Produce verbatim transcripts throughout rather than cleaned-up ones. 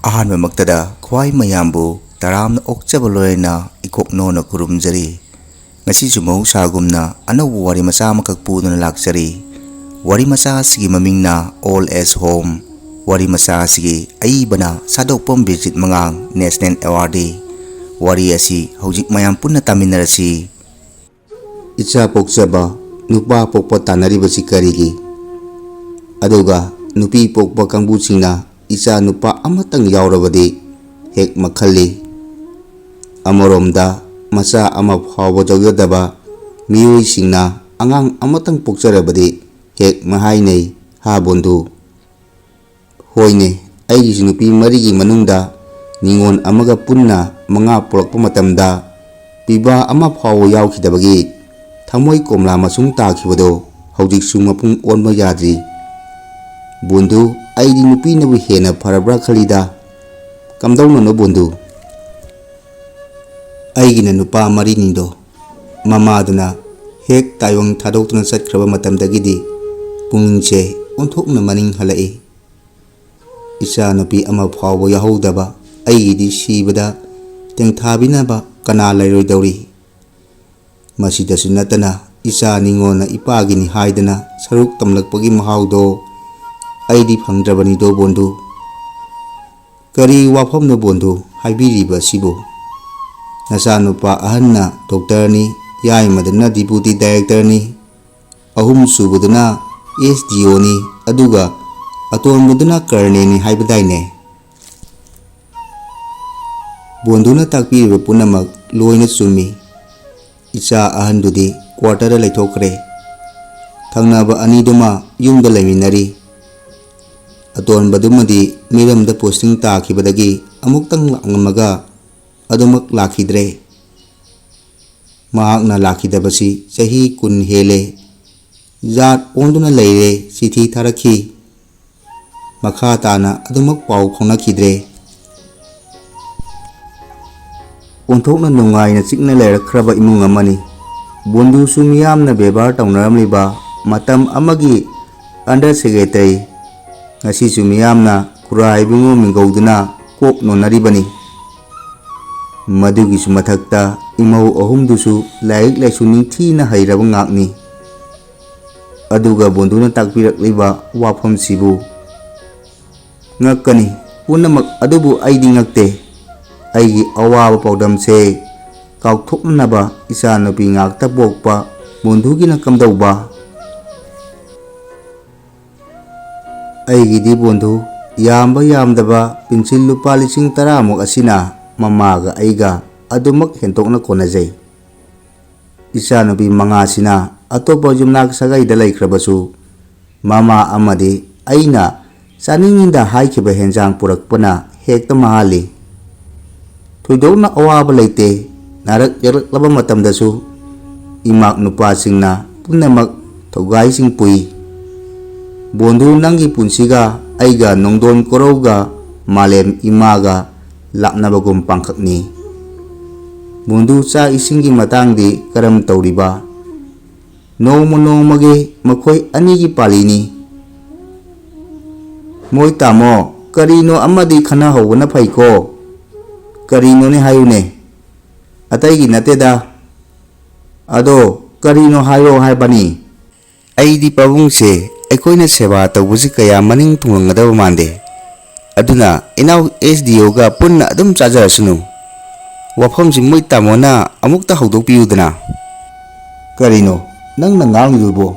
ꯑꯍꯥꯟꯕꯃꯛꯇꯗ ꯈ꯭ꯋꯥꯏ ꯃꯌꯥꯝꯕꯨ ꯇꯔꯥꯝꯅ ꯑꯣꯛꯆꯕ ꯂꯣꯏꯅ ꯏꯀꯣꯛꯅꯣꯅ ꯈꯨꯔꯨꯝꯖꯔꯤ꯫ ꯉꯁꯤꯁꯨ ꯃꯍꯧꯁꯥꯒꯨꯝꯅ ꯑꯅꯧꯕ ꯋꯥꯔꯤ ꯃꯆꯥ ꯑꯃꯈꯛ ꯄꯨꯗꯨꯅ ꯂꯥꯛꯆꯔꯤ꯫ ꯋꯥꯔꯤ ꯃꯆꯥ ꯑꯁꯤꯒꯤ ꯃꯃꯤꯡꯅ Old Age Home꯫ ꯋꯥꯔꯤ ꯃꯆꯥ ꯑꯁꯤꯒꯤ ꯑꯏꯕꯅ ꯁꯥꯗꯣꯛꯄꯝ ꯕꯤꯔꯖꯤꯠ ꯃꯉꯥꯡ, National Awardee꯫ ꯋꯥꯔꯤ ꯑꯁꯤ ꯍꯧꯖꯤꯛ ꯃꯌꯥꯝ ꯄꯨꯟꯅ ꯇꯥꯃꯤꯟꯅꯔꯁꯤ꯫ ꯏꯆꯥ ꯄꯣꯛꯆꯕ, ꯅꯨꯄꯥ ꯄꯣꯛꯄ ꯇꯥꯟꯅꯔꯤꯕꯁꯤ ꯀꯔꯤꯒꯤ? ꯑꯗꯨꯒ ꯅꯨꯄꯤ ꯄꯣꯛꯄ ꯀꯥꯡꯕꯨꯁꯤꯡꯅ ꯏꯆꯥ ꯅꯨꯄꯥ ꯑꯃꯇꯪ ꯌꯥꯎꯔꯕꯗꯤ ꯍꯦꯛ ꯃꯈꯜꯂꯤ꯫ ꯑꯃꯔꯣꯝꯗ ꯃꯆꯥ ꯑꯃ ꯐꯥꯎꯕ ꯌꯥꯎꯖꯗꯕ ꯃꯤꯑꯣꯏꯁꯤꯡꯅ ꯑꯉꯥꯡ ꯑꯃꯇꯪ ꯄꯣꯛꯆꯔꯕꯗꯤ ꯍꯦꯛ ꯃꯍꯥꯏꯅꯩ, ꯍꯥ ꯕꯣꯟꯗꯨ? ꯍꯣꯏꯅꯦ, ꯑꯩꯒꯤꯁꯨ ꯅꯨꯄꯤ ꯃꯔꯤꯒꯤ ꯃꯅꯨꯡꯗ ꯅꯤꯉꯣꯜ ꯑꯃꯒ ꯄꯨꯟꯅ ꯃꯉꯥ ꯄꯣꯛꯂꯛꯄ ꯃꯇꯝꯗ ꯄꯤꯕꯥ ꯑꯃ ꯐꯥꯎꯕ ꯌꯥꯎꯈꯤꯗꯕꯒꯤ ꯊꯃꯣꯏ ꯀꯣꯝꯂꯥ ꯃꯁꯨꯡ ꯇꯥꯈꯤꯕꯗꯣ ꯍꯧꯖꯤꯛꯁꯨ ꯃꯄꯨꯡ ꯑꯣꯟꯕ ꯌꯥꯗ꯭ꯔꯤ꯫ ꯕꯣꯟꯗꯨ, ꯑꯩꯗꯤ ꯅꯨꯄꯤꯅꯕꯨ ꯍꯦꯟꯅ ꯐꯔꯕ꯭ꯔꯥ ꯈꯜꯂꯤꯗ꯫ ꯀꯝꯗꯧꯅꯅꯣ ꯕꯣꯟꯗꯨ? ꯑꯩꯒꯤꯅ ꯅꯨꯄꯥ ꯃꯔꯤꯅꯤꯗꯣ꯫ ꯃꯃꯥꯗꯨꯅ ꯍꯦꯛ ꯇꯥꯏꯕꯪ ꯊꯥꯗꯣꯛꯇꯨꯅ ꯆꯠꯈ꯭ꯔꯕ ꯃꯇꯝꯗꯒꯤꯗꯤ ꯄꯨꯛꯅꯤꯡꯁꯦ ꯑꯣꯟꯊꯣꯛꯅ ꯃꯅꯤꯡ ꯍꯜꯂꯛꯏ꯫ ꯏꯆꯥꯅꯨꯄꯤ ꯑꯃ ꯐꯥꯎꯕ ꯌꯥꯎꯍꯧꯗꯕ ꯑꯩꯒꯤꯗꯤ ꯁꯤꯕꯗ ꯇꯦꯡꯊꯥꯕꯤꯅꯕ ꯀꯅꯥ ꯂꯩꯔꯣꯏꯗꯧꯔꯤ? ꯃꯁꯤꯗꯁꯨ ꯅꯠꯇꯅ ꯏꯆꯥ ꯅꯤꯉꯣꯜꯅ ꯏꯄꯥꯒꯤꯅꯤ ꯍꯥꯏꯗꯅ ꯁꯔꯨꯛ ꯇꯝꯂꯛꯄꯒꯤ ꯃꯍꯥꯎꯗꯣ ꯑꯩꯗꯤ ꯐꯪꯗ꯭ꯔꯕꯅꯤꯗꯣ ꯕꯣꯟꯗꯨ꯫ ꯀꯔꯤ ꯋꯥꯐꯝꯅꯣ ꯕꯣꯟꯗꯨ ꯍꯥꯏꯕꯤꯔꯤꯕ ꯑꯁꯤꯕꯨ? ꯅꯆꯥꯅꯨꯄꯥ ꯑꯍꯟꯅ ꯗꯣꯛꯇꯔꯅꯤ, ꯌꯥꯏꯃꯗꯨꯅ ꯗꯤꯄꯨꯇꯤ ꯗꯥꯏꯔꯦꯛꯇꯔꯅꯤ, ꯑꯍꯨꯝ ꯁꯨꯕꯗꯨꯅ ꯑꯦꯁ ꯗꯤ ꯑꯣꯅꯤ, ꯑꯗꯨꯒ ꯑꯇꯣꯟꯕꯗꯨꯅ ꯀꯔꯅꯦꯜꯅꯤ ꯍꯥꯏꯕꯗꯥꯏꯅꯦ? ꯕꯣꯟꯗꯨꯅ ꯇꯥꯛꯄꯤꯔꯤꯕ ꯄꯨꯝꯅꯃꯛ ꯂꯣꯏꯅ ꯆꯨꯝꯃꯤ꯫ ꯏꯆꯥ ꯑꯍꯟꯗꯨꯗꯤ ꯀ꯭ꯋꯥꯇꯔꯗ ꯂꯩꯊꯣꯛꯈ꯭ꯔꯦ꯫ ꯊꯪꯅꯕ ꯑꯅꯤꯗꯨꯃ ꯌꯨꯝꯗ ꯂꯩꯃꯤꯟꯅꯔꯤ꯫ ꯑꯇꯣꯟꯕꯗꯨꯃꯗꯤ ꯃꯤꯔꯝꯗ ꯄꯣꯁꯇꯤꯡ ꯇꯥꯈꯤꯕꯗꯒꯤ ꯑꯃꯨꯛꯇꯪ ꯂꯥꯛꯂꯝꯃꯒ ꯑꯗꯨꯃꯛ ꯂꯥꯛꯈꯤꯗ꯭ꯔꯦ꯫ ꯃꯍꯥꯛꯅ ꯂꯥꯛꯈꯤꯗꯕꯁꯤ ꯆꯍꯤ ꯀꯨꯟ ꯍꯦꯜꯂꯦ꯫ ꯖꯥꯠ ꯑꯣꯟꯗꯨꯅ ꯂꯩꯔꯦ, ꯆꯤꯊꯤ ꯊꯥꯔꯛꯈꯤ꯫ ꯃꯈꯥ ꯇꯥꯅ ꯑꯗꯨꯃꯛ ꯄꯥꯎ ꯐꯥꯎꯅꯈꯤꯗ꯭ꯔꯦ꯫ ꯑꯣꯟꯊꯣꯛꯅ ꯅꯨꯡꯉꯥꯏꯅ ꯆꯤꯛꯅ ꯂꯩꯔꯛꯈ꯭ꯔꯕ ꯏꯃꯨꯡ ꯑꯃꯅꯤ꯫ ꯕꯣꯟꯗꯨꯁꯨ ꯃꯤꯌꯥꯝꯅ ꯕꯦꯕꯥꯔ ꯇꯧꯅꯔꯝꯂꯤꯕ ꯃꯇꯝ ꯑꯃꯒꯤ under secretary, ꯉꯁꯤꯁꯨ ꯃꯤꯌꯥꯝꯅ ꯈꯨꯔꯥꯏ ꯏꯕꯨꯡꯉꯣ ꯃꯤꯡꯒꯧꯗꯨꯅ ꯀꯣꯛ ꯅꯣꯟꯅꯔꯤꯕꯅꯤ꯫ ꯃꯗꯨꯒꯤꯁꯨ ꯃꯊꯛꯇ ꯏꯃꯧ ꯑꯍꯨꯝꯗꯨꯁꯨ ꯂꯥꯏꯔꯤꯛ ꯂꯥꯏꯁꯨ ꯅꯤꯡꯊꯤꯅ ꯍꯩꯔꯕ ꯉꯥꯛꯅꯤ꯫ ꯑꯗꯨꯒ ꯕꯣꯟꯗꯨꯅ ꯇꯥꯛꯄꯤꯔꯛꯂꯤꯕ ꯋꯥꯐꯝꯁꯤꯕꯨ ꯉꯛꯀꯅꯤ꯫ ꯄꯨꯝꯅꯃꯛ ꯑꯗꯨꯕꯨ ꯑꯩꯗꯤ ꯉꯛꯇꯦ꯫ ꯑꯩꯒꯤ ꯑꯋꯥꯕ ꯄꯥꯎꯗꯝꯁꯦ ꯀꯥꯎꯊꯣꯛꯅꯅꯕ ꯏꯆꯥꯅꯨꯄꯤ ꯉꯥꯛꯇ ꯄꯣꯛꯄ ꯕꯣꯟꯗꯨꯒꯤꯅ ꯀꯝꯗꯧꯕ? ꯑꯩꯒꯤꯗꯤ ꯕꯣꯟꯗꯨ ꯌꯥꯝꯕ ꯌꯥꯝꯗꯕ ꯄꯦꯟꯁꯤꯜ ꯂꯨꯄꯥ ꯂꯤꯁꯤꯡ ꯇꯔꯥꯃꯨꯛ ꯑꯁꯤꯅ ꯃꯃꯥꯒ ꯑꯩꯒ ꯑꯗꯨꯃꯛ ꯍꯦꯟꯗꯣꯛꯅ ꯀꯣꯟꯅꯖꯩ꯫ ꯏꯆꯥꯅꯨꯄꯤ ꯃꯉꯥꯁꯤꯅ ꯑꯇꯣꯞꯄ ꯌꯨꯝꯅꯥꯛ ꯁꯥꯒꯩꯗ ꯂꯩꯈ꯭ꯔꯕꯁꯨ, ꯃꯃꯥ ꯑꯃꯗꯤ ꯑꯩꯅ ꯆꯥꯅꯤꯡꯉꯤꯗ ꯍꯥꯏꯈꯤꯕ ꯍꯦꯟꯖꯥꯡ ꯄꯨꯔꯛꯄꯅ ꯍꯦꯛꯇ ꯃꯍꯥꯜꯂꯤ꯫ ꯊꯣꯏꯗꯣꯛꯅ ꯑꯋꯥꯕ ꯂꯩꯇꯦ꯫ ꯅꯥꯔꯛ ꯌꯦꯛꯂꯛꯂꯕ ꯃꯇꯝꯗꯁꯨ ꯏꯃꯥꯛ ꯅꯨꯄꯥꯁꯤꯡꯅ ꯄꯨꯝꯅꯃꯛ ꯊꯧꯒꯥꯏꯁꯤꯡ ꯄꯨꯏ꯫ ꯕꯣꯟꯗꯨ ꯅꯪꯒꯤ ꯄꯨꯟꯁꯤꯒ ꯑꯩꯒ ꯅꯣꯡꯗꯣꯟ ꯀꯣꯔꯧꯒ ꯃꯥꯂꯦꯝ ꯏꯃꯥꯒ ꯂꯥꯞꯅꯕꯒꯨꯝ ꯄꯥꯡꯈꯛꯅꯤ꯫ ꯕꯣꯟꯗꯨ ꯆꯥꯛ ꯏꯁꯤꯡꯒꯤ ꯃꯇꯥꯡꯗꯤ ꯀꯔꯝ ꯇꯧꯔꯤꯕ? ꯅꯣꯡꯃ ꯅꯣꯡꯃꯒꯤ ꯃꯈꯣꯏ ꯑꯅꯤꯒꯤ ꯄꯥꯜꯂꯤꯅꯤ꯫ ꯃꯣꯏ ꯇꯥꯃꯣ, ꯀꯔꯤꯅꯣ ꯑꯃꯗꯤ ꯈꯟꯅꯍꯧꯕꯅ ꯐꯩꯀꯣ꯫ ꯀꯔꯤꯅꯣꯅꯦ ꯍꯥꯏꯌꯨꯅꯦ꯫ ꯑꯇꯩꯒꯤ ꯅꯠꯇꯦꯗ꯫ ꯑꯗꯣ ꯀꯔꯤꯅꯣ ꯍꯥꯏꯔꯣ ꯍꯥꯏꯕꯅꯤ꯫ ꯑꯩꯗꯤ ꯄꯥꯕꯨꯡꯁꯦ ꯑꯩꯈꯣꯏꯅ ꯁꯦꯕꯥ ꯇꯧꯕꯁꯤ ꯀꯌꯥ ꯃꯅꯤꯡ ꯊꯨꯡꯂꯝꯒꯗꯕ ꯃꯥꯟꯗꯦ꯫ ꯑꯗꯨꯅ ꯏꯅꯥꯎ ꯑꯦꯁ ꯗꯤ ꯑꯣꯒ ꯄꯨꯟꯅ ꯑꯗꯨꯝ ꯆꯥꯖꯔꯁꯅꯨ꯫ ꯋꯥꯐꯝꯁꯤ ꯃꯣꯏ ꯇꯥꯃꯣꯅ ꯑꯃꯨꯛꯇ ꯍꯧꯗꯣꯛꯄꯤꯌꯨꯗꯅ꯫ ꯀꯔꯤꯅꯣ ꯅꯪꯅ ꯉꯥꯡꯂꯤꯗꯨꯕꯣ?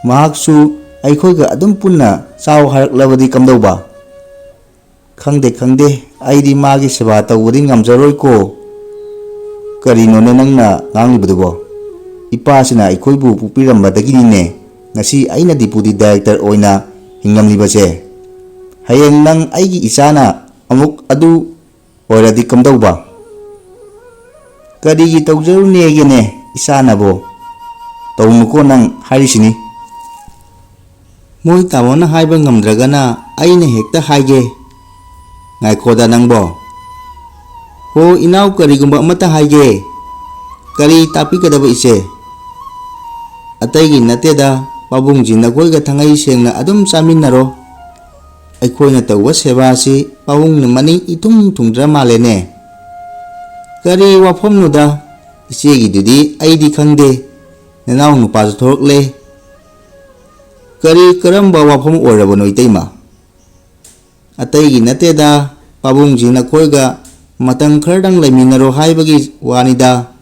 ꯃꯍꯥꯛꯁꯨ ꯑꯩꯈꯣꯏꯒ ꯑꯗꯨꯝ ꯄꯨꯟꯅ ꯆꯥꯎ ꯍꯥꯏꯔꯛꯂꯕꯗꯤ ꯀꯝꯗꯧꯕ? ꯈꯪꯗꯦ, ꯈꯪꯗꯦ, ꯑꯩꯗꯤ ꯃꯥꯒꯤ ꯁꯦꯕꯥ ꯇꯧꯕꯗꯤ ꯉꯝꯖꯔꯣꯏꯀꯣ꯫ ꯀꯔꯤꯅꯣꯅꯦ ꯅꯪꯅ ꯉꯥꯡꯂꯤꯕꯗꯨꯕꯣ? ꯏꯄꯥꯁꯤꯅ ꯑꯩꯈꯣꯏꯕꯨ ꯄꯣꯛꯄꯤꯔꯝꯕꯗꯒꯤꯅꯤꯅꯦ ꯉꯁꯤ ꯑꯩꯅ ꯗꯤꯄꯨꯇꯤ ꯗꯥꯏꯔꯦꯛꯇꯔ ꯑꯣꯏꯅ ꯍꯤꯡꯉꯝꯂꯤꯕꯁꯦ꯫ ꯍꯌꯦꯡ ꯅꯪ ꯑꯩꯒꯤ ꯏꯆꯥꯅ ꯑꯃꯨꯛ ꯑꯗꯨ ꯑꯣꯏꯔꯗꯤ ꯀꯝꯗꯧꯕ? ꯀꯔꯤꯒꯤ ꯇꯧꯖꯔꯨꯅꯦꯒꯦꯅꯦ ꯏꯆꯥꯅꯕꯣ? ꯇꯧꯅꯨꯀꯣ ꯅꯪ ꯍꯥꯏꯔꯤꯁꯤꯅꯤ꯫ ꯃꯣꯏ ꯇꯥꯃꯣꯅ ꯍꯥꯏꯕ ꯉꯝꯗ꯭ꯔꯒꯅ ꯑꯩꯅ ꯍꯦꯛꯇ ꯍꯥꯏꯒꯦ꯫ ꯉꯥꯏꯈꯣꯗ ꯅꯪꯕꯣ꯫ ꯍꯣ ꯏꯅꯥꯎ, ꯀꯔꯤꯒꯨꯝꯕ ꯑꯃꯠꯇ ꯍꯥꯏꯒꯦ꯫ ꯀꯔꯤ ꯇꯥꯛꯄꯤꯒꯗꯕ ꯏꯆꯦ? ꯑꯇꯩꯒꯤ ꯅꯠꯇꯦꯗ, ꯄꯥꯕꯨꯡꯁꯤ ꯅꯈꯣꯏꯒ ꯊꯉꯩ ꯁꯦꯡꯅ ꯑꯗꯨꯝ ꯆꯥꯃꯤꯟꯅꯔꯣ꯫ ꯑꯩꯈꯣꯏꯅ ꯇꯧꯕ ꯁꯦꯕꯥꯁꯤ ꯄꯥꯕꯨꯡꯅ ꯃꯅꯤꯡ ꯏꯊꯨꯡ ꯊꯨꯡꯗ꯭ꯔ ꯃꯥꯜꯂꯦꯅꯦ꯫ ꯀꯔꯤ ꯋꯥꯐꯝꯅꯣꯗ? ꯏꯆꯦꯒꯤꯗꯨꯗꯤ ꯑꯩꯗꯤ ꯈꯪꯗꯦ, ꯅꯅꯥꯎ ꯅꯨꯄꯥꯁꯨ ꯊꯣꯔꯛꯂꯦ꯫ ꯀꯔꯤ ꯀꯔꯝꯕ ꯋꯥꯐꯝ ꯑꯣꯏꯔꯕꯅꯣ ꯏꯇꯩꯃ? ꯑꯇꯩꯒꯤ ꯅꯠꯇꯦꯗ, ꯄꯥꯕꯨꯡꯁꯤ ꯅꯈꯣꯏꯒ ꯃꯇꯝ ꯈꯔꯗꯪ ꯂꯩꯃꯤꯟꯅꯔꯣ ꯍꯥꯏꯕꯒꯤ ꯋꯥꯅꯤꯗ꯫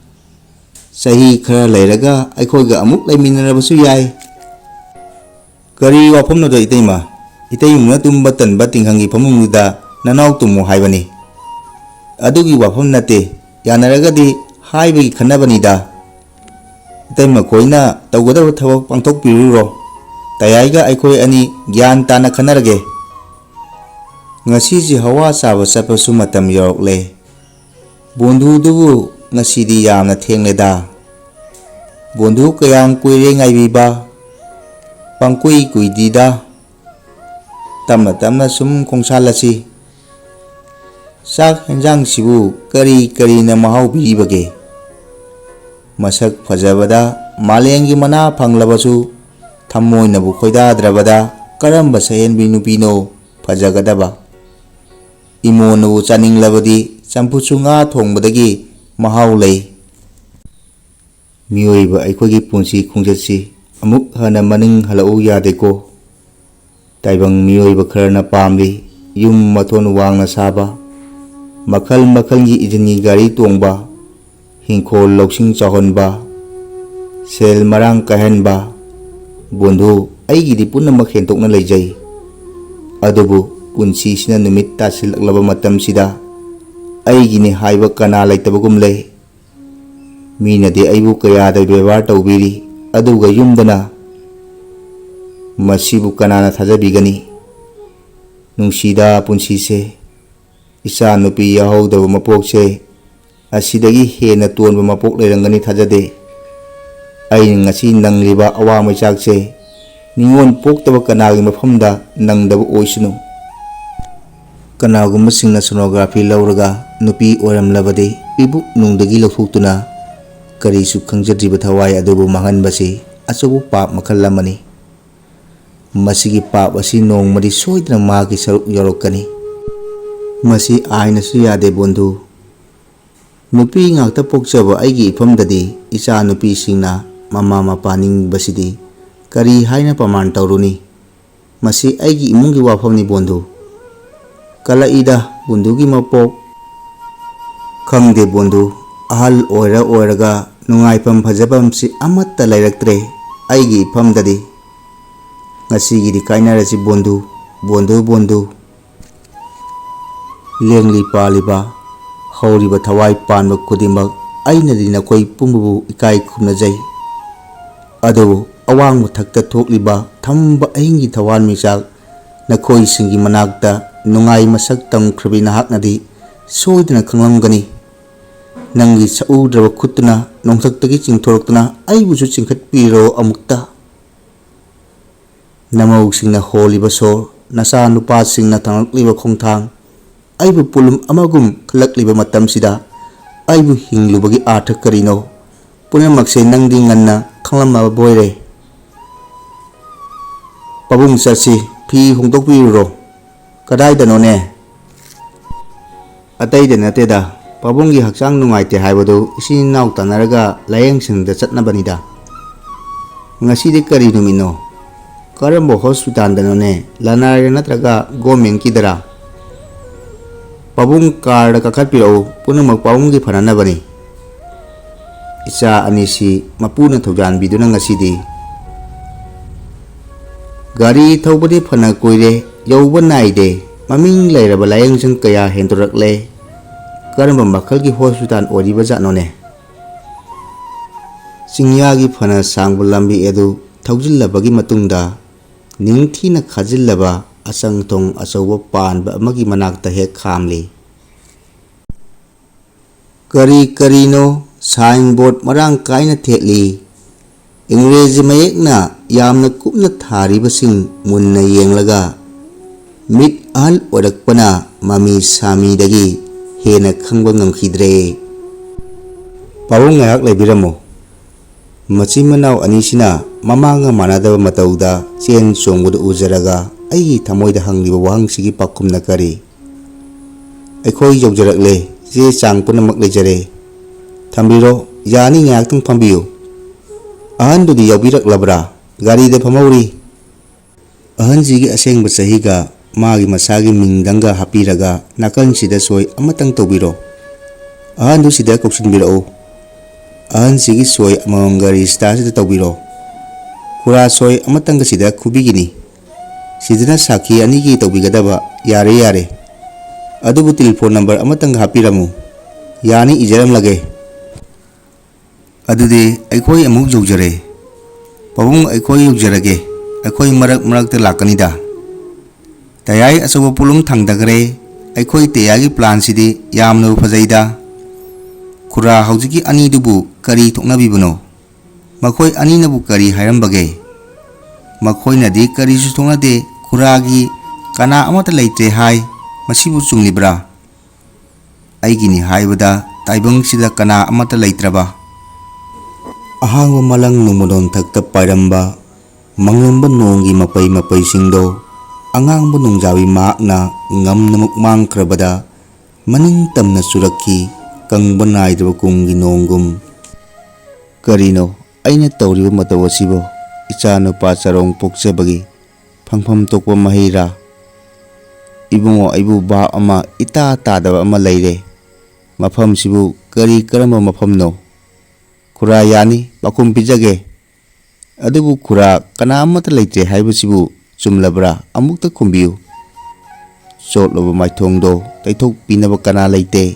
ꯆꯍꯤ ꯈꯔ ꯂꯩꯔꯒ ꯑꯩꯈꯣꯏꯒ ꯑꯃꯨꯛ ꯂꯩꯃꯤꯟꯅꯔꯕꯁꯨ ꯌꯥꯏ꯫ ꯀꯔꯤ ꯋꯥꯐꯝꯅꯣꯗ ꯏꯇꯩꯃ? ꯏꯇꯩꯃꯅ ꯇꯨꯝꯕ ꯇꯟꯕ ꯇꯤꯡꯈꯪꯒꯤ ꯐꯃꯨꯡꯗꯨꯗ ꯅꯅꯥꯎ ꯇꯨꯝꯃꯨ ꯍꯥꯏꯕꯅꯤ꯫ ꯑꯗꯨꯒꯤ ꯋꯥꯐꯝ ꯅꯠꯇꯦ, ꯌꯥꯅꯔꯒꯗꯤ ꯍꯥꯏꯕꯒꯤ ꯈꯟꯅꯕꯅꯤꯗ꯫ ꯏꯇꯩꯃ ꯈꯣꯏꯅ ꯇꯧꯒꯗꯕ ꯊꯕꯛ ꯄꯥꯡꯊꯣꯛꯄꯤꯔꯨꯔꯣ꯫ ꯇꯌꯥꯏꯒ ꯑꯩꯈꯣꯏ ꯑꯅꯤ ꯒ꯭ꯌꯥꯟ ꯇꯥꯅ ꯈꯟꯅꯔꯒꯦ꯫ ꯉꯁꯤꯁꯤ ꯍꯋꯥ ꯆꯥꯕ ꯆꯠꯄꯁꯨ ꯃꯇꯝ ꯌꯧꯔꯛꯂꯦ꯫ ꯕꯣꯟꯙꯨꯗꯨꯕꯨ ꯉꯁꯤꯗꯤ ꯌꯥꯝꯅ ꯊꯦꯡꯂꯦꯗ꯫ ꯕꯣꯟꯙꯨ ꯀꯌꯥꯝ ꯀꯨꯏꯔꯦ ꯉꯥꯏꯕꯤꯕ? ꯄꯪꯀꯨꯏ ꯀꯨꯏꯗꯤꯗ꯫ ꯇꯞꯅ ꯇꯞꯅ ꯁꯨꯝ ꯈꯣꯡꯁꯥꯜꯂꯁꯤ꯫ ꯆꯥꯛ ꯍꯦꯟꯖꯥꯡꯁꯤꯕꯨ ꯀꯔꯤ ꯀꯔꯤꯅ ꯃꯍꯥꯎ ꯄꯤꯔꯤꯕꯒꯦ? ꯃꯁꯛ ꯐꯖꯕꯗ ꯃꯥꯂꯦꯝꯒꯤ ꯃꯅꯥ ꯐꯪꯂꯕꯁꯨ ꯊꯃꯣꯏꯅꯕꯨ ꯈꯣꯏꯗꯥꯗ꯭ꯔꯕꯗ ꯀꯔꯝꯕ ꯁꯛꯍꯦꯟꯕꯤ ꯅꯨꯄꯤꯅꯣ ꯐꯖꯒꯗꯕ? ꯏꯃꯣꯟꯅꯕꯨ ꯆꯥꯅꯤꯡꯂꯕꯗꯤ ꯆꯝꯐꯨꯠꯁꯨ ꯉꯥ ꯊꯣꯡꯕꯗꯒꯤ ꯃꯍꯥꯎ ꯂꯩ꯫ ꯃꯤꯑꯣꯏꯕ ꯑꯩꯈꯣꯏꯒꯤ ꯄꯨꯟꯁꯤ ꯈꯣꯡꯆꯠꯁꯤ ꯑꯃꯨꯛ ꯍꯟꯅ ꯃꯅꯤꯡ ꯍꯜꯂꯛꯎ ꯌꯥꯗꯦꯀꯣ꯫ ꯇꯥꯏꯕꯪ ꯃꯤꯑꯣꯏꯕ ꯈꯔꯅ ꯄꯥꯝꯂꯤ ꯌꯨꯝ ꯃꯊꯣꯟ ꯋꯥꯡꯅ ꯁꯥꯕ, ꯃꯈꯜ ꯃꯈꯜꯒꯤ ꯏꯟꯖꯤꯟꯒꯤ ꯒꯥꯔꯤ ꯇꯣꯡꯕ, ꯏꯪꯈꯣꯜ ꯂꯧꯁꯤꯡ ꯆꯥꯎꯍꯟꯕ, ꯁꯦꯜ ꯃꯔꯥꯡ ꯀꯥꯏꯍꯟꯕ꯫ ꯕꯣꯟꯙꯨ, ꯑꯩꯒꯤꯗꯤ ꯄꯨꯝꯅꯃꯛ ꯍꯦꯟꯗꯣꯛꯅ ꯂꯩꯖꯩ꯫ ꯑꯗꯨꯕꯨ ꯄꯨꯟꯁꯤꯁꯤꯅ ꯅꯨꯃꯤꯠ ꯇꯥꯁꯤꯜꯂꯛꯂꯕ ꯃꯇꯝꯁꯤꯗ ꯑꯩꯒꯤꯅꯤ ꯍꯥꯏꯕ ꯀꯅꯥ ꯂꯩꯇꯕꯒꯨꯝ ꯂꯩ꯫ ꯃꯤꯅꯗꯤ ꯑꯩꯕꯨ ꯀꯌꯥꯗ ꯕꯦꯕꯥꯔ ꯇꯧꯕꯤꯔꯤ, ꯑꯗꯨꯒ ꯌꯨꯝꯗꯅ? ꯃꯁꯤꯕꯨ ꯀꯅꯥꯅ ꯊꯥꯖꯕꯤꯒꯅꯤ? ꯅꯨꯡꯁꯤꯗ ꯄꯨꯟꯁꯤꯁꯦ꯫ ꯏꯆꯥ ꯅꯨꯄꯤ ꯌꯥꯍꯧꯗꯕ ꯃꯄꯣꯛꯁꯦ ꯑꯁꯤꯗꯒꯤ ꯍꯦꯟꯅ ꯇꯣꯟꯕ ꯃꯄꯣꯛ ꯂꯩꯔꯝꯒꯅꯤ ꯊꯥꯖꯗꯦ꯫ ꯑꯩꯅ ꯉꯁꯤ ꯅꯪꯂꯤꯕ ꯑꯋꯥ ꯃꯩꯆꯥꯛꯁꯦ ꯅꯤꯉꯣꯜ ꯄꯣꯛꯇꯕ ꯀꯅꯥꯒꯤ ꯃꯐꯝꯗ ꯅꯪꯗꯕ ꯑꯣꯏꯁꯅꯨ꯫ ꯀꯅꯥꯒꯨꯝꯕꯁꯤꯡꯅ ꯁꯣꯅꯣꯒ꯭ꯔꯥꯐꯤ ꯂꯧꯔꯒ ꯅꯨꯄꯤ ꯑꯣꯏꯔꯝꯂꯕꯗꯤ ꯄꯤꯕꯨꯛ ꯅꯨꯡꯗꯒꯤ ꯂꯧꯊꯣꯛꯇꯨꯅ ꯀꯔꯤꯁꯨ ꯈꯪꯖꯗ꯭ꯔꯤꯕ ꯊꯋꯥꯏ ꯑꯗꯨꯕꯨ ꯃꯥꯡꯍꯟꯕꯁꯤ ꯑꯆꯧꯕ ꯄꯥꯞ ꯃꯈꯜ ꯑꯃꯅꯤ꯫ ꯃꯁꯤꯒꯤ ꯄꯥꯞ ꯑꯁꯤ ꯅꯣꯡꯃꯗꯤ ꯁꯣꯏꯗꯅ ꯃꯍꯥꯛꯀꯤ ꯁꯔꯨꯛ ꯌꯧꯔꯛꯀꯅꯤ꯫ ꯃꯁꯤ ꯑꯥꯏꯟꯅꯁꯨ ꯌꯥꯗꯦ, ꯕꯣꯟꯙꯨ꯫ ꯅꯨꯄꯤ ꯉꯥꯛꯇ ꯄꯣꯛꯆꯕ ꯑꯩꯒꯤ ꯏꯐꯝꯗꯗꯤ ꯏꯆꯥ ꯅꯨꯄꯤꯁꯤꯡꯅ ꯃꯃꯥ ꯃꯄꯥ ꯅꯤꯡꯕꯁꯤꯗꯤ ꯀꯔꯤ ꯍꯥꯏꯅ ꯄ꯭ꯔꯃꯥꯟ ꯇꯧꯔꯨꯅꯤ? ꯃꯁꯤ ꯑꯩꯒꯤ ꯏꯃꯨꯡꯒꯤ ꯋꯥꯐꯝꯅꯤ, ꯕꯣꯟꯙꯨ꯫ ꯀꯜꯂꯛꯏꯗ ꯕꯣꯟꯙꯨꯒꯤ ꯃꯄꯣꯛ꯫ ꯈꯪꯗꯦ ꯕꯣꯟꯙꯨ, ꯑꯍꯜ ꯑꯣꯏꯔ ꯑꯣꯏꯔꯒ ꯅꯨꯡꯉꯥꯏꯐꯝ ꯐꯖꯐꯝꯁꯤ ꯑꯃꯠꯇ ꯂꯩꯔꯛꯇ꯭ꯔꯦ ꯑꯩꯒꯤ ꯏꯐꯝꯗꯗꯤ꯫ ꯉꯁꯤꯒꯤꯗꯤ ꯀꯥꯏꯅꯔꯁꯤ ꯕꯣꯟꯙꯨ, ꯕꯣꯟꯙꯨ, ꯕꯣꯟꯙꯨ꯫ ꯂꯦꯡꯂꯤ ꯄꯥꯜꯂꯤꯕ, ꯍꯧꯔꯤꯕ ꯊꯋꯥꯏ ꯄꯥꯟꯕ ꯈꯨꯗꯤꯡꯃꯛ ꯑꯩꯅꯗꯤ ꯅꯈꯣꯏ ꯄꯨꯝꯕꯕꯨ ꯏꯀꯥꯏ ꯈꯨꯝꯅꯖꯩ꯫ ꯑꯗꯨꯕꯨ ꯑꯋꯥꯡꯕ ꯊꯛꯇ ꯊꯣꯛꯂꯤꯕ ꯊꯝꯕ ꯑꯍꯤꯡꯒꯤ ꯊꯋꯥꯟꯃꯤꯆꯥꯛ ꯅꯈꯣꯏꯁꯤꯡꯒꯤ ꯃꯅꯥꯛꯇ ꯅꯨꯡꯉꯥꯏ ꯃꯁꯛ ꯇꯝꯈ꯭ꯔꯕꯤ ꯅꯍꯥꯛꯅꯗꯤ ꯁꯣꯏꯗꯅ ꯈꯪꯂꯝꯒꯅꯤ꯫ ꯅꯪꯒꯤ ꯁꯛꯎꯗ꯭ꯔꯕ ꯈꯨꯠꯇꯨꯅ ꯅꯣꯡꯊꯛꯇꯒꯤ ꯆꯤꯡꯊꯣꯔꯛꯇꯨꯅ ꯑꯩꯕꯨꯁꯨ ꯆꯤꯡꯈꯠꯄꯤꯔꯣ ꯑꯃꯨꯛꯇ꯫ ꯅꯃꯧꯁꯤꯡꯅ ꯍꯣꯜꯂꯤꯕ ꯁꯣꯔ, ꯅꯆꯥꯅꯨꯄꯥꯁꯤꯡꯅ ꯊꯥꯡꯂꯛꯂꯤꯕ ꯈꯣꯡꯊꯥꯡ, ꯑꯩꯕꯨ ꯄꯣꯠꯂꯨꯝ ꯑꯃꯒꯨꯝ ꯈꯜꯂꯛꯂꯤꯕ ꯃꯇꯝꯁꯤꯗ ꯑꯩꯕꯨ ꯍꯤꯡꯂꯨꯕꯒꯤ ꯑꯥꯔꯊ ꯀꯔꯤꯅꯣ? ꯄꯨꯝꯅꯃꯛꯁꯦ ꯅꯪꯗꯤ ꯉꯟꯅ ꯈꯪꯂꯝꯃꯕꯣꯏꯔꯦ꯫ ꯄꯥꯕꯨꯡ ꯆꯠꯁꯤ, ꯐꯤ ꯍꯣꯡꯗꯣꯛꯄꯤꯔꯨꯔꯣ꯫ ꯀꯗꯥꯏꯗꯅꯣꯅꯦ? ꯑꯇꯩꯗ ꯅꯠꯇꯦꯗ, ꯄꯥꯕꯨꯡꯒꯤ ꯍꯛꯆꯥꯡ ꯅꯨꯡꯉꯥꯏꯇꯦ ꯍꯥꯏꯕꯗꯨ ꯏꯆꯤꯟ ꯏꯅꯥꯎ ꯇꯥꯟꯅꯔꯒ ꯂꯥꯌꯦꯡꯁꯪꯗ ꯆꯠꯅꯕꯅꯤꯗ꯫ ꯉꯁꯤꯗꯤ ꯀꯔꯤ ꯅꯨꯃꯤꯠꯅꯣ? ꯀꯔꯝꯕ ꯍꯣꯁꯄꯤꯇꯥꯜꯗꯅꯣꯅꯦ? ꯂꯅꯥꯏꯔ ꯅꯠꯇ꯭ꯔꯒ ꯒꯣꯔꯃꯦꯟꯀꯤꯗꯔꯥ? ꯄꯥꯕꯨꯡ ꯀꯥꯔꯗ ꯀꯥꯈꯠꯄꯤꯔꯛꯎ, ꯄꯨꯝꯅꯃꯛ ꯄꯥꯕꯨꯡꯒꯤ ꯐꯅꯅꯕꯅꯤ꯫ ꯏꯆꯥ ꯑꯅꯤꯁꯤ ꯃꯄꯨꯅ ꯊꯧꯖꯥꯟꯕꯤꯗꯨꯅ ꯉꯁꯤꯗꯤ ꯒꯥꯔꯤ ꯊꯧꯕꯗꯤ ꯐꯅ ꯀꯨꯏꯔꯦ, ꯌꯧꯕ ꯅꯥꯏꯗꯦ꯫ ꯃꯃꯤꯡ ꯂꯩꯔꯕ ꯂꯥꯌꯦꯡꯁꯪ ꯀꯌꯥ ꯍꯦꯟꯗꯣꯔꯛꯂꯦ꯫ ꯀꯔꯝꯕ ꯃꯈꯜꯒꯤ ꯍꯣꯁꯄꯤꯇꯥꯜ ꯑꯣꯏꯔꯤꯕꯖꯥꯠꯅꯣꯅꯦ? ꯆꯤꯡꯌꯥꯒꯤ ꯐꯅ ꯁꯥꯡꯕ ꯂꯝꯕꯤ ꯑꯗꯨ ꯊꯧꯖꯤꯜꯂꯕꯒꯤ ꯃꯇꯨꯡꯗ, ꯅꯤꯡꯊꯤꯅ ꯈꯥꯖꯤꯜꯂꯕ ꯑꯆꯪ ꯊꯣꯡ ꯑꯆꯧꯕ ꯄꯥꯟꯕ ꯑꯃꯒꯤ ꯃꯅꯥꯛꯇ ꯍꯦꯛ ꯈꯥꯝꯂꯤ꯫ ꯀꯔꯤ ꯀꯔꯤꯅꯣ ꯁꯥꯏꯟ ꯕꯣꯔꯗ ꯃꯔꯥꯡ ꯀꯥꯏꯅ ꯊꯦꯠꯂꯤ꯫ ꯏꯪꯔꯦꯖꯤ ꯃꯌꯦꯛꯅ ꯌꯥꯝꯅ ꯀꯨꯞꯅ ꯊꯥꯔꯤꯕꯁꯤꯡ ꯃꯨꯟꯅ ꯌꯦꯡꯂꯒ ꯃꯤꯠ ꯑꯍꯜ ꯑꯣꯏꯔꯛꯄꯅ ꯃꯃꯤ ꯁꯥꯃꯤꯗꯒꯤ ꯍꯦꯟꯅ ꯈꯪꯕ ꯉꯝꯈꯤꯗ꯭ꯔꯦ꯫ ꯄꯥꯕꯨꯡ ꯉꯥꯏꯍꯥꯛ ꯂꯩꯕꯤꯔꯝꯃꯨ꯫ ꯃꯆꯤꯟ ꯃꯅꯥꯎ ꯑꯅꯤꯁꯤꯅ ꯃꯃꯥꯡꯒ ꯃꯥꯟꯅꯗꯕ ꯃꯇꯧꯗ ꯆꯦꯟ ꯆꯣꯡꯕꯗꯨ ꯎꯖꯔꯒ ꯑꯩꯒꯤ ꯊꯃꯣꯏꯗ ꯍꯪꯂꯤꯕ ꯋꯥꯍꯪꯁꯤꯒꯤ ꯄꯥꯎꯈꯨꯝꯅ ꯀꯔꯤ? "ꯑꯩꯈꯣꯏ ꯌꯧꯖꯔꯛꯂꯦ, ꯆꯦ ꯆꯥꯡ ꯄꯨꯝꯅꯃꯛ ꯂꯩꯖꯔꯦ꯫ ꯊꯝꯕꯤꯔꯣ, ꯌꯥꯅꯤ, ꯉꯥꯏꯍꯥꯛꯇꯪ ꯐꯝꯕꯤꯌꯨ꯫" ꯑꯍꯟꯗꯨꯗꯤ ꯌꯥꯎꯕꯤꯔꯛꯂꯕ꯭ꯔꯥ? ꯒꯥꯔꯤꯗ ꯐꯝꯍꯧꯔꯤ꯫ ꯑꯍꯟꯁꯤꯒꯤ ꯑꯁꯦꯡꯕ ꯆꯍꯤꯒ ꯃꯥꯒꯤ ꯃꯁꯥꯒꯤ ꯃꯤꯡꯗꯪꯒ ꯍꯥꯞꯄꯤꯔꯒ ꯅꯥꯀꯟꯁꯤꯗ ꯁꯣꯏ ꯑꯃꯇꯪ ꯇꯧꯕꯤꯔꯣ꯫ ꯑꯍꯟꯗꯨ ꯁꯤꯗ ꯀꯧꯁꯤꯟꯕꯤꯔꯛꯎ꯫ ꯑꯍꯟꯁꯤꯒꯤ ꯁꯣꯏ ꯑꯃꯃꯝꯒ ꯔꯤꯁꯇꯥꯁꯤꯗ ꯇꯧꯕꯤꯔꯣ꯫ ꯈꯨꯔꯥ, ꯁꯣꯏ ꯑꯃꯇꯪꯒ ꯁꯤꯗ ꯈꯨꯕꯤꯒꯤꯅꯤ꯫ ꯁꯤꯗꯅ ꯁꯥꯈꯤ ꯑꯅꯤꯒꯤ ꯇꯧꯕꯤꯒꯗꯕ꯫ ꯌꯥꯔꯦ, ꯌꯥꯔꯦ꯫ ꯑꯗꯨꯕꯨ ꯇꯦꯂꯤꯐꯣꯟ ꯅꯝꯕꯔ ꯑꯃꯇꯪꯒ ꯍꯥꯞꯄꯤꯔꯝꯃꯨ꯫ ꯌꯥꯅꯤ, ꯏꯖꯔꯝꯂꯒꯦ꯫ ꯑꯗꯨꯗꯤ ꯑꯩꯈꯣꯏ ꯑꯃꯨꯛ ꯌꯧꯖꯔꯦ꯫ ꯄꯥꯕꯨꯡ, ꯑꯩꯈꯣꯏ ꯌꯧꯖꯔꯒꯦ꯫ ꯑꯩꯈꯣꯏ ꯃꯔꯛ ꯃꯔꯛꯇ ꯂꯥꯛꯀꯅꯤꯗ꯫ ꯇꯌꯥꯏ ꯑꯆꯧꯕ ꯄꯣꯠꯂꯨꯝ ꯊꯥꯡꯗꯈ꯭ꯔꯦ꯫ ꯑꯩꯈꯣꯏ ꯇꯌꯥꯏꯒꯤ ꯄ꯭ꯂꯥꯟꯁꯤꯗꯤ ꯌꯥꯝꯅꯕꯨ ꯐꯖꯩꯗ꯫ ꯈꯨꯔꯥ, ꯍꯧꯖꯤꯛꯀꯤ ꯑꯅꯤꯗꯨꯕꯨ ꯀꯔꯤ ꯊꯣꯛꯅꯕꯤꯕꯅꯣ? ꯃꯈꯣꯏ ꯑꯅꯤꯅꯕꯨ ꯀꯔꯤ ꯍꯥꯏꯔꯝꯕꯒꯦ? ꯃꯈꯣꯏꯅꯗꯤ ꯀꯔꯤꯁꯨ ꯊꯣꯛꯅꯗꯦ, ꯈꯨꯔꯥꯒꯤ ꯀꯅꯥ ꯑꯃꯠꯇ ꯂꯩꯇ꯭ꯔꯦ ꯍꯥꯏ꯫ ꯃꯁꯤꯕꯨ ꯆꯨꯝꯂꯤꯕ꯭ꯔꯥ? ꯑꯩꯒꯤꯅꯤ ꯍꯥꯏꯕꯗ ꯇꯥꯏꯕꯪꯁꯤꯗ ꯀꯅꯥ ꯑꯃꯠꯇ ꯂꯩꯇ꯭ꯔꯕ꯫ ꯑꯍꯥꯡꯕ ꯃꯂꯪ ꯅꯣꯡꯃꯗꯣꯟꯊꯛꯇ ꯄꯥꯏꯔꯝꯕ ꯃꯪꯂꯣꯝꯕ ꯅꯣꯡꯒꯤ ꯃꯄꯩ ꯃꯄꯩꯁꯤꯡꯗꯣ ꯑꯉꯥꯡꯕ ꯅꯣꯡꯖꯥꯕꯤ ꯃꯍꯥꯛꯅ ꯉꯝꯅꯃꯛ ꯃꯥꯡꯈ꯭ꯔꯕꯗ ꯃꯅꯤꯡ ꯇꯝꯅ ꯆꯨꯔꯛꯈꯤ, ꯀꯪꯕ ꯅꯥꯏꯗ꯭ꯔꯕ ꯀꯨꯝꯒꯤ ꯅꯣꯡꯒꯨꯝ꯫ ꯀꯔꯤꯅꯣ ꯑꯩꯅ ꯇꯧꯔꯤꯕ ꯃꯇꯧ ꯑꯁꯤꯕꯨ? ꯏꯆꯥ ꯅꯨꯄꯥ ꯆꯔꯣꯡ ꯄꯣꯛꯆꯕꯒꯤ ꯐꯪꯐꯝ ꯊꯣꯛꯄ ꯃꯍꯩꯔꯥ? ꯏꯕꯨꯡꯉꯣ, ꯑꯩꯕꯨ ꯚꯥꯞ ꯑꯃ ꯏꯇꯥ ꯇꯥꯗꯕ ꯑꯃ ꯂꯩꯔꯦ꯫ ꯃꯐꯝꯁꯤꯕꯨ ꯀꯔꯤ ꯀꯔꯝꯕ ꯃꯐꯝꯅꯣ? ꯈꯨꯔꯥ, ꯌꯥꯅꯤ, ꯄꯥꯎꯈꯨꯝ ꯄꯤꯖꯒꯦ꯫ ꯑꯗꯨꯕꯨ ꯈꯨꯔꯥ, ꯀꯅꯥ ꯑꯃꯠꯇ ꯂꯩꯇ꯭ꯔꯦ ꯍꯥꯏꯕꯁꯤꯕꯨ ꯆꯨꯝꯂꯕ꯭ꯔꯥ? ꯑꯃꯨꯛꯇ ꯈꯨꯝꯕꯤꯌꯨ꯫ ꯆꯣꯠꯂꯕ ꯃꯥꯏꯊꯣꯡꯗꯣ ꯇꯩꯊꯣꯛꯄꯤꯅꯕ ꯀꯅꯥ ꯂꯩꯇꯦ?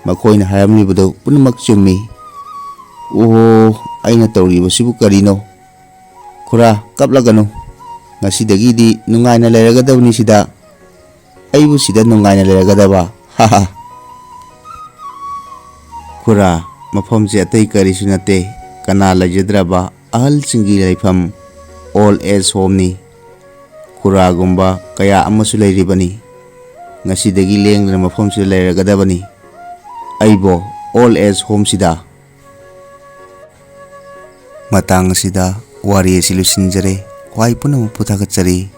ꯃꯈꯣꯏꯅ ꯍꯥꯏꯔꯝꯂꯤꯕꯗꯨ ꯄꯨꯝꯅꯃꯛ ꯆꯨꯝꯃꯤ꯫ ꯑꯣꯍꯣ, ꯑꯩꯅ ꯇꯧꯔꯤꯕꯁꯤꯕꯨ ꯀꯔꯤꯅꯣ? ꯈꯨꯔꯥ, ꯀꯞꯂꯒꯅꯨ꯫ ꯉꯁꯤꯗꯒꯤꯗꯤ ꯅꯨꯡꯉꯥꯏꯅ ꯂꯩꯔꯒꯗꯕꯅꯤ ꯁꯤꯗ꯫ ꯑꯩꯕꯨ ꯁꯤꯗ ꯅꯨꯡꯉꯥꯏꯅ ꯂꯩꯔꯒꯗꯕ? ꯍꯥꯍꯥ꯫ ꯈꯨꯔꯥ, ꯃꯐꯝꯁꯦ ꯑꯇꯩ ꯀꯔꯤꯁꯨ ꯅꯠꯇꯦ, ꯀꯅꯥ ꯂꯩꯖꯗ꯭ꯔꯕ ꯑꯍꯜꯁꯤꯡꯒꯤ ꯂꯩꯐꯝ, old age homeꯅꯤ꯫ ꯈꯨꯔꯥꯒꯨꯝꯕ ꯀꯌꯥ ꯑꯃꯁꯨ ꯂꯩꯔꯤꯕꯅꯤ꯫ ꯉꯁꯤꯗꯒꯤ ꯂꯦꯡꯗꯅ ꯃꯐꯝꯁꯤꯗ ꯂꯩꯔꯒꯗꯕꯅꯤ꯫ ꯑꯩꯕꯣ, old age homeꯁꯤꯗ? ꯃꯇꯥꯡ ꯑꯁꯤꯗ ꯋꯥꯔꯤ ꯑꯁꯤ ꯂꯣꯏꯁꯤꯟꯖꯔꯦ꯫ ꯈ꯭ꯋꯥꯏ ꯄꯨꯝꯅꯃꯛꯄꯨ ꯊꯥꯒꯠꯆꯔꯤ꯫